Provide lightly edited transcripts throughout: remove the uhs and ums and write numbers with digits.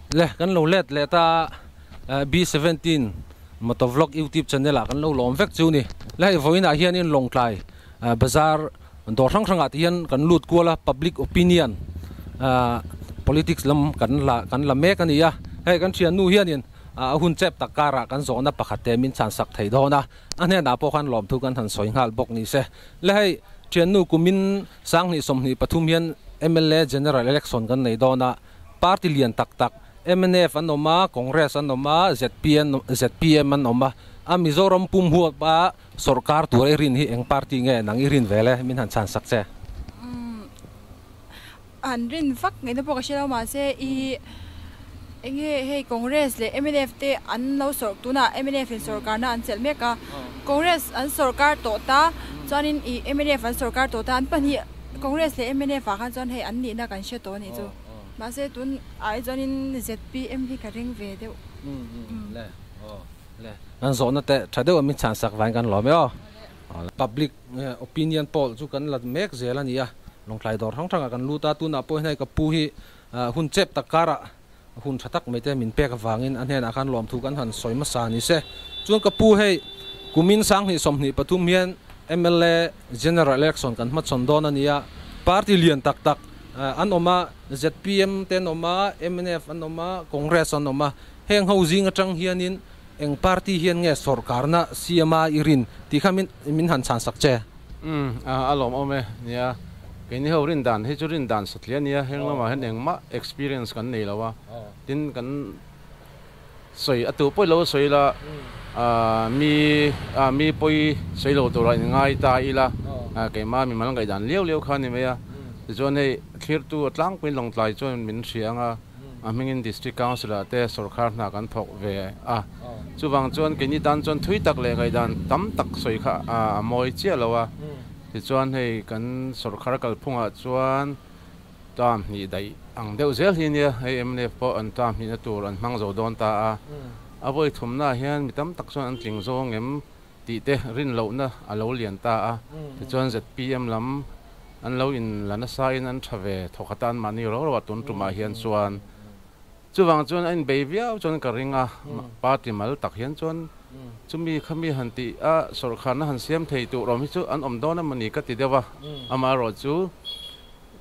Le kan lo let leh ta B17 Motovlog YouTube channel ah kan lo lawm vek chu ni. Le hei vawiinah hianin Lawngtlai bazar dawr hrang hrangah te hian kan lut kual a, public opinion politics lam kan la kan la mek a ni a. Hei kan thiannu hianin a hun chep tak karah kan zawhna pakhat te min chhansak thei dawn a, a hnenah pawh khan lawmthu kan han sawi nghal bawk ni se. Le hei thiannu kumin sanghnih 23 hian mla general election kan nei dawn a. Party lian tak tak mnf an awm a, Congress an awm a, zpn zpm an awm a, a Mizoram pum huap a sawrkar tur i rin hi eng party nge nang i rin vel e min han chhan sak che? Umm an rin vak ngaihna pawh ka hre lo mahse i enge hei Congress leh mnf te an lo sawrh tunah mnf in sawrkarna an chelh mek a, Congress an sawrkar tawh ta chuanin i mnf an sawrkar tawh ta an pahnih Congress leh mnf ah khan chuan hei an nihna kan hre tawh a nih chu. Mahse tun ah hi chuanin zpm hi ka ring ve deuh. Le aw le kan zawhna te tha deuh a min chhan sak vain kan lawm e aw. Public opinion poll chu kan la mek zel a ni a, Lawngtlai dawr hrang hrangah kan lut a, tunah pawh hian hei ka pu hi hun chep tak karah hun tha tak mai te min pek avangin a hnenah khan lawmthu kan han sawi hmasa ni se. Chuan ka pu hei kumin 2023 hian mla General Election kan hmachhawn dawn a ni a, party lian tak tak an awm a, zpm te an awm a, mnf an awm a, Congress an awm a, heng ho zing atang hianin eng party hian nge sawrkarna siama i rin tih kha min han chhansak che. Umm a lawmawm e. Nia, keini ho rin dan hi chu rin dan satliah a nia, heng lamah hian engmah experience kan nei lo a, tin kan sawi a tu pawi lo sawi ila mi mi pawi sawi lo tura in ngai ta ila keimah mimal ngaihdan liau liau kha a ni mai a, tichuan hei thlirtu a tlangpuiin Lawngtlai chuan min hria ang a. A hmingin District Council ah te sawrkhar hna kan thawk ve a, chuvang chuan keini tan chuan thui tak leh ngaihdan tam tak sawi kha a mawi chiah lo a, tichuan hei kan sawrkhar kalphungah chuan term hnih daih ang deuh zel hi nia, hei mnf pawh an term hnihna tur an hmang zo dawn ta a, a vawi thumnaah hian mi tam tak chuan an tling zawng em tih te rin lohna a lo lian ta a, tichuan zpm lam an lo in la nasa in an tha ve thawkhat a anmahni ro ro a tun tumah hian chuan chuvang chuan a inbei viau chuan ka ring a, party mal tak hian chuan chumi khami han tih a sawrkharna han siam thei tur awm hi chu an awm dawn emawni ka ti deuh a, amaherawh chu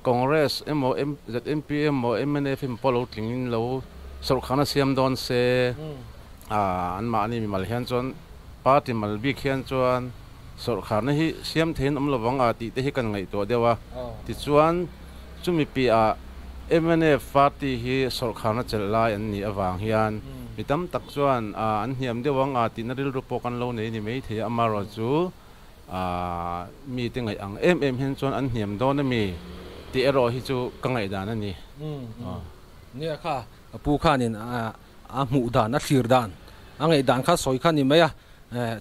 Congress emaw ZMP emaw mnf emaw pawh lo tling in lo sawrkharna siam dawn se anmahni mimal hian chuan party mal bik hian chuan Sawrkharna hi siam theiin awm lovang a tih te hi kan ngaihtuah deuh a. Tichuan, chumi piahah mnf party hi sawrkharna chelh lai an nih avang hian mi tam tak chuan an hniam deuh ang a tihna rilru pawh kan lo nei ni mai thei a, amaherawhchu mite ngaih ang em em hian chuan an hniam dawn a mi tih erawh hi chu ka ngaihdan a ni. Nia kha, ka pu khanin a hmuh dan, a thlir dan, a ngaihdan kha sawi kha ni mai a.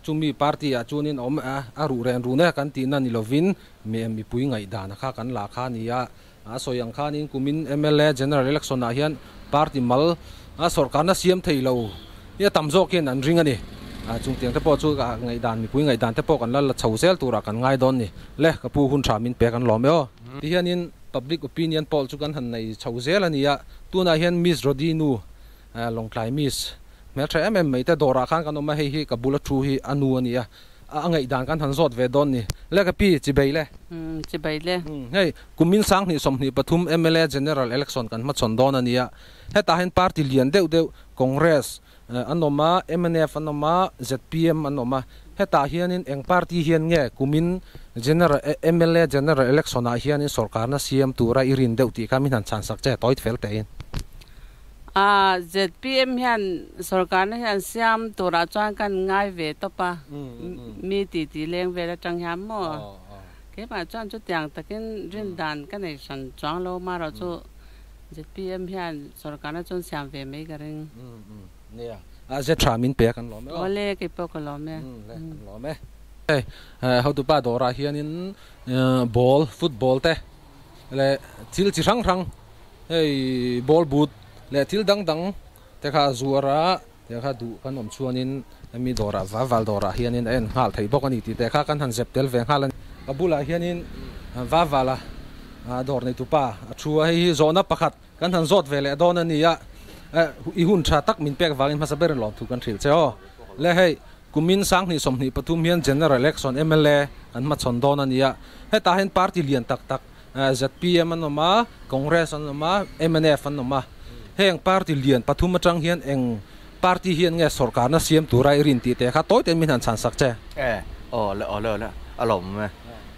Chumi party ah chuanin awm a ruh ren run e kan tihna ni lovin mipui ngaihdan kha kan la kha a ni a. A sawi ang khanin kumin mla General Election ah hian party mal a sawrkarna siam thei lo hi a tam zawk hian an ring a ni. Chungtiang te pawh chu ngaihdan mipui ngaihdan te pawh kan la la chho zel turah kan ngai dawn ni. Le ka pu hun tha min pek an lawm e aw. Tihianin public opinion poll chu kan han nei chho zel a ni a. Tunah hian Miss Rody nu Lawngtlai Miss hmeltha em em mai te dawrah khan kan awm a, hei hi ka bula thu hi a nu a ni a, a ngaihdan kan han zawt ve dawn ni. Le ka pi, chibei le. Umm, chibei le. Umm, hei kumin 2023 mla General Election kan hmachhawn dawn a ni a, hetah hian party lian deuh deuh Congress an awm a, mnf an awm a, zpm an awm a, hetah hianin eng party hian nge kumin General mla General Election ah hianin sawrkarna siam tura i rin deuh tih kha min han chhansak che tawit fel tein. A zpm hian sorkarna hian siam turah chuan kan ngai ve tawp a, mi titi leng vel atang hian maw keimah chuan chutiang takin rin dan ka nei hran chuang lo marawh chu zpm hian sorkarna chuan siam ve mai ka ring. Nia, a ze tha min pe a kan lawm e aw. Awle kei pawh ka lawm e. Le kan lawm e. Hei hotupa dawrah hianin ball, football te leh thil chi hrang hrang Hei ball boot leh thil dang dang te kha a zuar a, te kha duh kan awm chuanin hemi dawrah Vaval dawrah hianin a en nghal thei bawk a ni tih te kha kan han zep tel ve nghal a ni. Ka bulah hianin Vavala dawr neitupa a thu a, hei hi zawhna pakhat kan han zawt ve leh dawn a ni a. I hun tha tak min pek vangin hmasa berin lawmthu kan hrilh che aw. Le hei, kumin sanghnih sawmhnih pathum hian General Election mla an hmachhawn dawn a ni a. Hetah hian party lian tak tak zpm an awm a, Congress an awm a, mnf an awm a. Heng party lian pathum atang hian eng party hian nge sawrkarna siam tura i rin tih te kha tawi tein min han chhan sak che. E, aw le aw le aw le, a lawm e.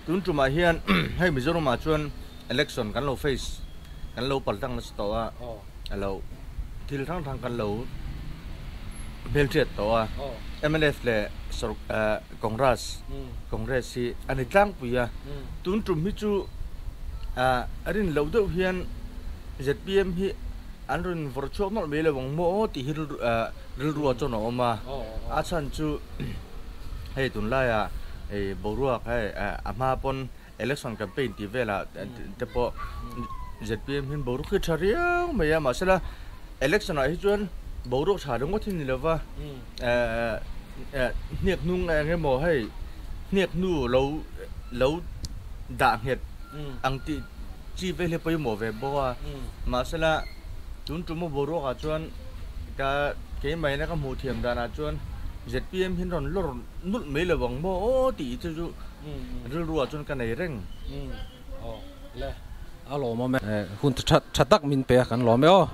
Tun tumah hian hei Mizoramah chuan election kan lo face kan lo pal tang nasa tawh a, a lo thil hrang hrang kan lo hmelhriat tawh a, mnf leh sawr Congress Congress hi a ni tlangpui a, tun tum hi chu a rin loh deuh hian zpm hi an rawn vawrh chhuak nawlh mai lo ang maw tih hi rilru ah chuan a awm a, a chhan chu hei tunlaiah boruak hei a hma pawn Election campaign tih velah te pawh zpm hian boruak hi tha riau mai a, mahsela election ah hi chuan boruak tha ringawt hi ni lova hniak hnung eng emaw hei hniak hnu lo lo dah nghet ang tih chi vel hi pawimawh ve bawk a, mahsela tun tuma boruak ah chuan ka keimah ina ka hmuh thiam danah chuan zpm hian rawn lawr nulh mai lo ang maw aw tih te chu Rilruah chuan ka nei reng. Aw le a lawmawm e. Hun tha tha tak min pe a kan lawm e aw.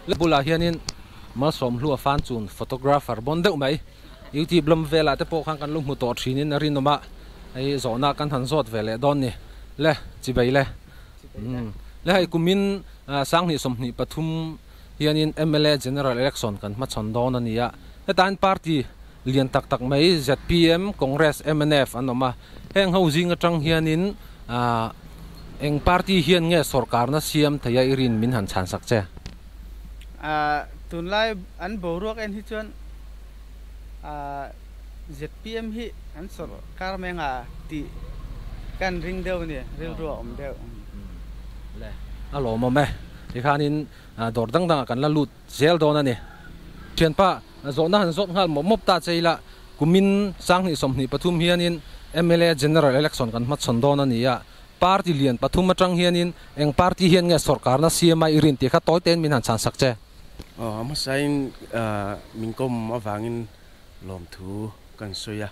Le bulah hianin Malsawmhlua fan chun photographer bawn deuh mai YouTube lam velah te pawh khan kan lo hmu tawh thinin a rinawm a, hei zawhna kan han zawt ve leh dawn ni. Le chibei le. Le hei kumin sanghnih 23 hianin mla General Election kan hmachhawn dawn a ni a, hetah hian party lian tak tak mai zpm, Congress, mnf an awm a, heng ho zing atang hianin ah eng party hian nge sawrkarna siam theia i rin min han chhan sak che? Ah tunlai an boruak en hi chuan ah zpm hi an sawrkar mai anga tih kan ring deuh a ni, rilru a awm deuh. Le a lawmawm e, tikhanin dawr dang dangah kan la lut zel dawn a ni. Thianpa, zawhna han zawt nghal mawp mawp ta che ila, kumin sanghnih 23 hianin mla General Election kan hmachhawn dawn a ni a, party lian pathum atang hianin eng party hian nge sawrkarna CMI i rin tih kha tawi tein min han chhan sak che. Aw, a hmasain min kawm avangin lawmthu kan sawi a.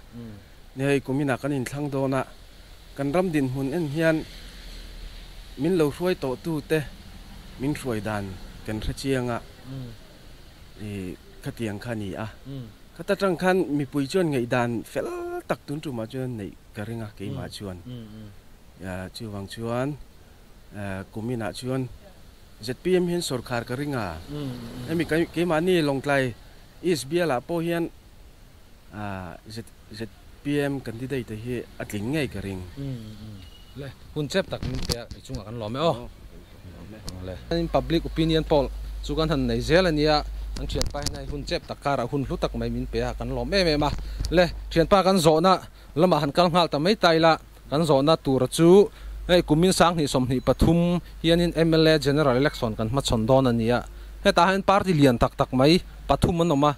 Ni hei kuminah kan inthlang dawn a, kan ram dinhmun en hian min lo hruai tawhtute min hruai dan kan hre chiang a, i khatiang kha a ni a. Khata tang khan mipui chuan ngaihdan fel tak tun tumah chuan neih ka ring a keimah chuan. Chuvang chuan kuminah chuan zpm hian sawrkhar ka ring a, hemi keimahni Lawngtlai East bialah pawh hian ZPM candidate te hi a tling ngei ka ring. Le, hun chep tak min pe a, i chungah kan lawm e aw. Le. Public opinion poll chu kan han nei zel a nia, kan thianpa hian hei hun chep tak karah hun hlu tak mai min pe a, kan lawm em em a. Le, thianpa kan zawhna lamah han kal nghal ta mai ta ila, kan zawhna tura chu hei kumin sanghnih 23 hianin mla General Election kan hmachhawn dawn a ni a, hetah hian party lian tak tak mai pathum an awm a,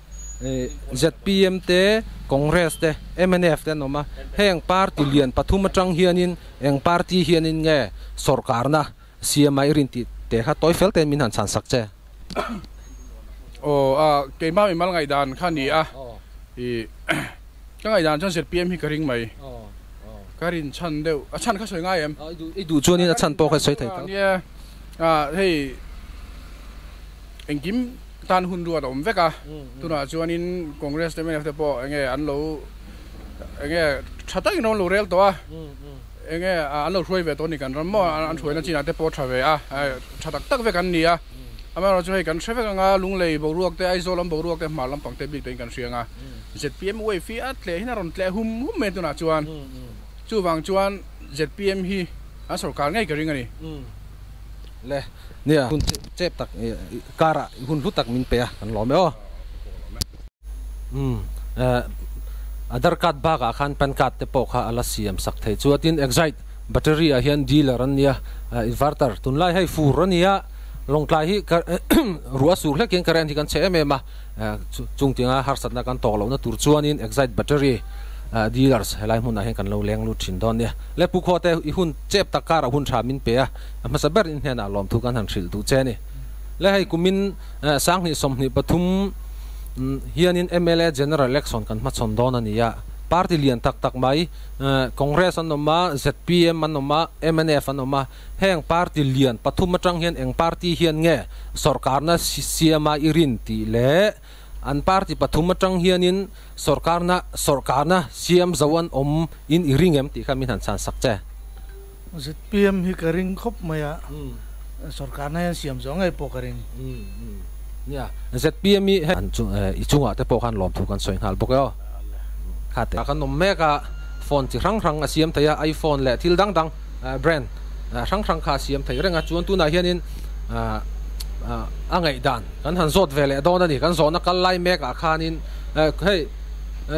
zpm te, Congress te, mnf te an awm a, heng party lian pathum atang hianin eng party hianin nge sawrkarna CMI rin tih te kha tawi fel tein min han chhan sak che. Aw a keimah mimal ngaihdan kha a ni a, i ka ngaihdan chuan zpm hi ka ring mai, ka rin chhan deuh, a chhan kha sawi ngai em? I duh chuanin a chhan pawh kha sawi thei tho. Nia, hei engkim tan hun ruat a awm vek a, tunah chuanin Congress te mnf te pawh enge an lo enge tha takin an lo rel tawh a, enge an lo hruai ve tawh a ni kan ram maw an hruaina chinah te pawh tha ve a, tha tak tak vek an ni a, amaherawhchu hei kan hre vek anga Lunglei boruak te Aizawl lam boruak te hmar lampang te bik te in kan hria anga zpm wave hi a tleh hin a rawn tleh hum hum mai tunah chuan chuvang chuan zpm hi an sawrkar ngei ka ring a ni. Le nia hun chep tak karah hun hlu tak min pe a kan lawm e aw. Umm Aadhar card bakah khan pan card te pawh kha a la siam sak thei chu a tin Exide battery ah hian dealer an nia inverter tunlai hei fur a nia Lawngtlai hi ruah sur hlekin current hi kan chhe em em a chung tinga harsatna kan tawk lohna tur chuanin Exide battery dealers helai hmunah hian kan lo leng lut thin dawn nia. Le Pu Khawte i hun chep tak karah hun tha min pe a. A hmasa ber in hnenah lawmthu kan han hrilh duh che a ni. Le hei kumin 2023 hianin mla general election kan hmachhawn dawn a ni a, party lian tak tak mai Congress an awm a, zpm an awm a, mnf an awm a, heng party lian pathum atang hian eng party hian nge sorkarna siama i rin tih leh an party pathum atang hianin sorkarna sorkarna siam zo an awm in i ring em tih kha min han chhan sak che. Zpm hi ka ring khawp mai a, sorkarna hian siam zawh ngei pawh ka ring. Nia, zpm hi an i chungah te pawh khan lawmthu kan sawi nghal bawk e aw. Kha te. Kan awm mek a, phone chi hrang hrang a siam thei a, iPhone leh thil dang dang brand hrang hrang kha a siam thei reng a, chuan tunah hianin a ngaihdan kan han zawt ve leh dawn a ni. Kan zawhna kal lai mekah khanin hei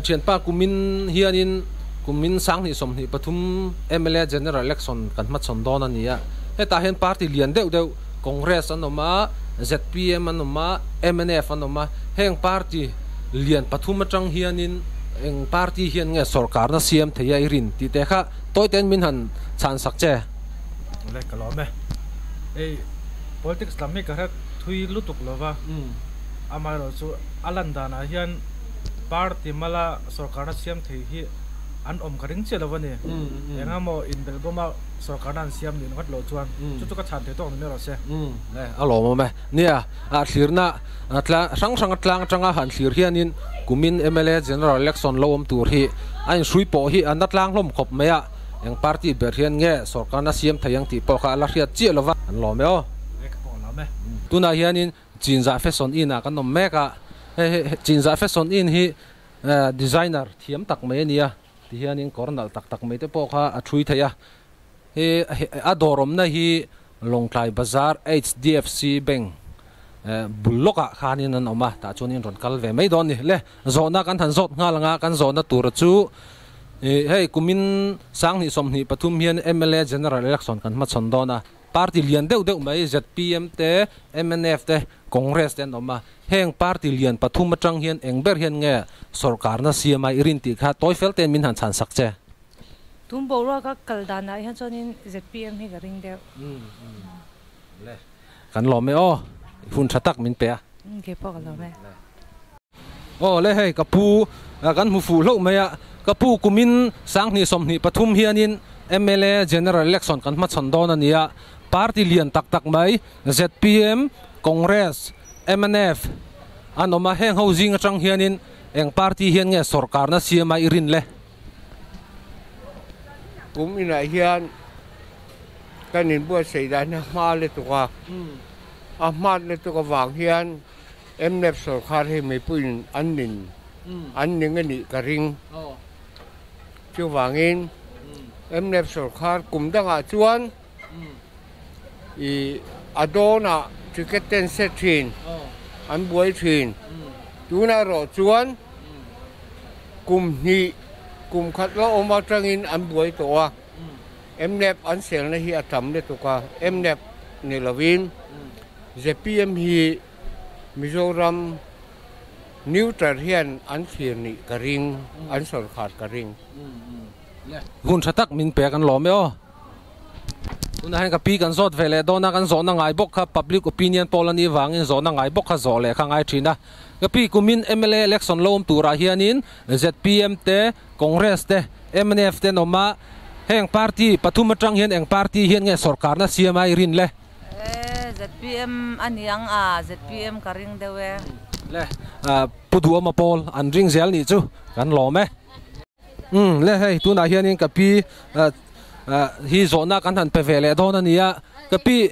thianpa kumin hianin kumin 2023 mla general election kan hmachhawn dawn a ni a, hetah hian party lian deuh deuh Congress an awm a, zpm an awm a, mnf an awm a, heng party lian pathum atang hianin eng party hian nge sorkarna siam thei a i rin tih te kha tawitein min han chhan sak che. Awle ka lawm e. Ei politics lam hi ka hre thui lutuk lo va, amaherawhchu a lan danah hian party mala sorkarna siam thei hi an awm ka ring chiah lo a ni. Eng emaw inbelhbawma sorkarna an siam nih ringawt loh chuan chu chu ka chhan thei tawk ni mai rawh se. A lawmawm e. Nia, a thlirna hrang hrang atlang atanga han thlir hianin kumin mla General Election lo awm tur hi a inhrui pawh hi a na tlang hlawm khawp mai a, eng party ber hian nge sorkarna siam thei ang tih pawh kha a la hriat chiah lova an lawm e aw. Tunah hianin Chinzah Fashion Inn ah kan awm mek a, hei hei Chinzah Fashion Inn hi designer thiam tak mai a nia, tihianin kawr nalh tak tak mai te pawh kha a thui thei a, he a dawr awmna hi Lawngtlai Bazar HDFC Bank bul lawkah khanin an awm a, tah chuanin rawn kal ve mai dawn a ni. Le zawhna kan han zawt nghal ang a, kan zawhna tura chu hei kumin 2023 hian mla General Election kan hmachhawn dawn a, party lian deuh deuh mai zpm te, mnf te, Congress te an awm a, heng party lian pathum atang hian eng ber hian nge sorkarna siama i rin tih kha tawi fel tein min han chhan sak che. Tun boruak a kal danah hian chuanin zpm hi ka ring deuh. Le, kan lawm e aw, hun tha tak min pe a. Kei pawh ka lawm e. Aw le hei ka pu kan hmu fuh hlauh mai a, ka pu kumin 2023 hianin mla General Election kan hmachhawn dawn a ni a, party lian tak tak mai zpm, Congress, mnf an awm a, heng ho zing atang hianin eng party hian nge sorkarna siam a i rin le? Kum inah hian kan inbuatsaih dan hi a hma lutuk a, a hmat lutuk avang hian mnf sorkar hi mipuiin an nin an ning a nih ka ring. Chuvangin mnf sorkar kum dangah chuan i a dawnah ticket te an set thin, an buai thin. Tunah erawh chuan kum hnih, kum khat la awm atangin an buai tawh a. Mnf an selna hi a tam lutuk a, mnf ni lovin zpm hi Mizoram neutral hian an thlir nih ka ring, an sawrkhar ka ring. Hun tha tak min pek an lawm e aw. Tunah hian ka pi kan zawt ve leh dawn a, kan zawhna ngai bawk kha public opinion poll a nih vangin zawhna ngai bawk kha zawh leh kha ngai thin a. Ka pi kumin mla election lo awm turah hianin zpm te, Congress te, mnf te an awm a, heng party pathum atang hian eng party hian nge sorkarna siam a i rin le? E, zpm a ni ang a, zpm ka ring deuh e. Le, Pu Duhawma pawl an ring zel nih chu kan lawm e. Umm le hei tunah hianin ka pi hi zawhna kan han pe ve leh dawn a ni a, ka pi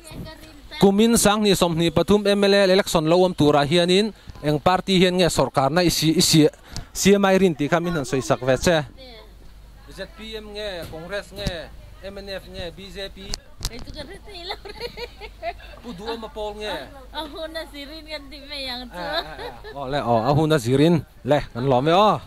kumin 2023 mla election lo awm turah hianin eng party hian nge sorkarna i si i CMI rin tih kha min han sawi sak ve che. Zpm nge Congress nge mnf nge bjp? Kei chu ka hre thei lo re. Pu Duhawma pawl nge? A hun a zirin kan ti mai ang chu. Aw le aw a hun a zirin le kan lawm e aw.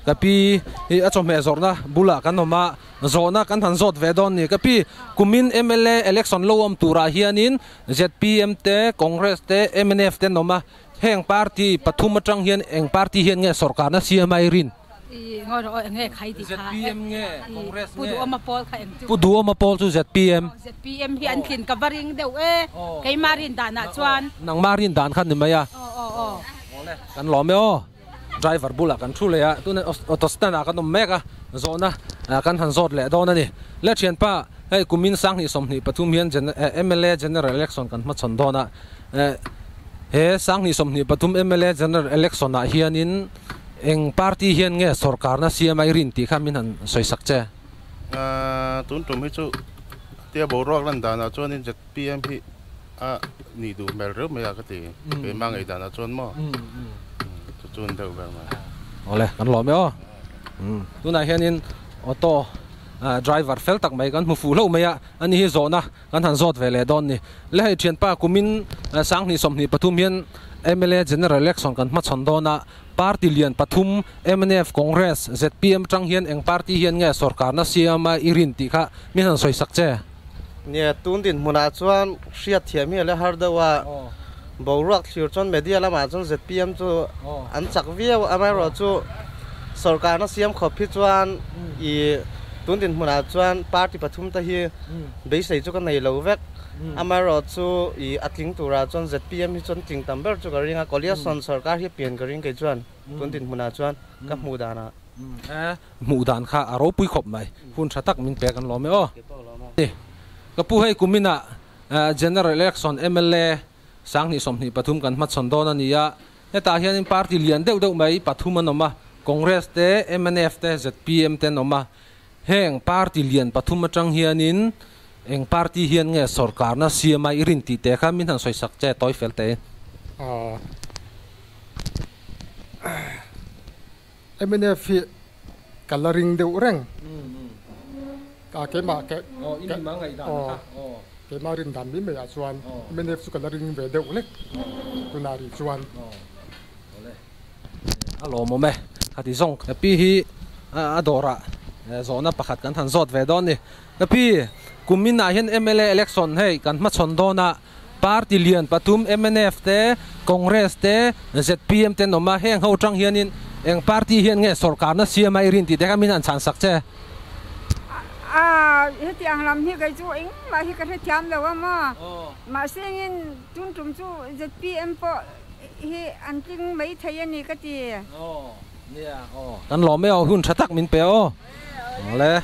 Ka pi hi a chawhmeh zawrhna bulah kan awm a, zawhna kan han zawt ve dawn ni. Ka pi kumin mla election lo awm turah hianin zpm te Congress te mnf te an awm a, Heng party pathum atang hian eng party hian nge sorkarna siam a i rin? I ngawi rawh aw eng nge khai tih kha. ZPM nge Congress nge? Pu Duhawma pawl kha eng chu. Pu Duhawma pawl chu ZPM. ZPM hi an tlin ka va ring deuh e keimah rin danah chuan. Nangmah rin dan kha ni mai a. Aw aw aw. Awle kan lawm e aw. Driver bulah kan thu leh a tunah auto stand ah kan awm mek a zawhna kan han zawt leh dawn a ni. Le thianpa hei kumin sanghnih 23 hian mla general election kan hmachhawn dawn a he sanghnih 23 mla general election ah hianin Eng party hian nge sorkarna siam a i rin tih kha min han sawi sak che? Tun tum hi chu tia boruak lan danah chuanin zpm hi a nih duh hmel reuh mai a ka ti. Keimah ngei danah chuan maw? Chu chu an deuh ber mai. Awle, kan lawm e aw. Tunah hianin auto driver fel tak mai kan hmu fuh hlauh mai a, ani hi zawhna Kan han zawt ve leh dawn ni. Le hei thianpa kumin sanghnih 23 hian mla General Election kan hmachhawn dawn a, party lian pathum mnf, Congress, zpm tang hian eng party hian nge sorkarna siam a i rin tih kha min han sawi sak che. Nia, tun dinhmunah chuan hriat thiam hi a la har deuh a, boruak thlir chuan media lamah chuan zpm chu an chak viau a, amaherawhchu sorkarna siam khawp hi chuan i tun dinhmunah chuan party pathum te hi Beisei chu ka nei lo vek. Amaherawhchu i a tling turah chuan zpm hi chuan tling tam ber chu ka ring a, Coalition sorkar hi a pian ka ring kei chuan tun dinhmunah chuan ka hmuh danah. E, hmuh dan kha a ropui khawp mai. Hun tha tak min pek an lawm e aw. Ka pu hei kuminah General Election mla sanghnih 23 kan hmachhawn dawn a ni a, hetah hianin party lian deuh deuh mai pathum an awm a, Congress te, mnf te, zpm te an awm a. Heng party lian pathum atang hianin eng party hian nge sorkarna siam a i rin tih te kha min han sawi sak che tawi fel te. Mnf hi ka la ring deuh reng a keimah ke keimah rin dan mai mai ah chuan mnf chu ka la ring ve deuh lek tunah rih chuan. A lawmawm e, ka ti zawng. Ka pi hi a dawrah zawhna pakhat kan han zawt ve dawn ni. Ka pi, kum inah hian mla election hei kan hmachhawn dawn a, party lian pathum mnf te, Congress te, zpm te an awm a, heng ho tang hianin eng party hian nge sorkarna siam a i rin tih te kha min han chhan sak che. A, heti ang lam hi kei chu engmah hi ka hrethiam lo a maw? Mahse engin tun tum chu zpm pawh hi an tling mai thei a ni ka ti. Aw, nia, aw. Kan lawm e aw, hun tha tak min pe aw. Awle.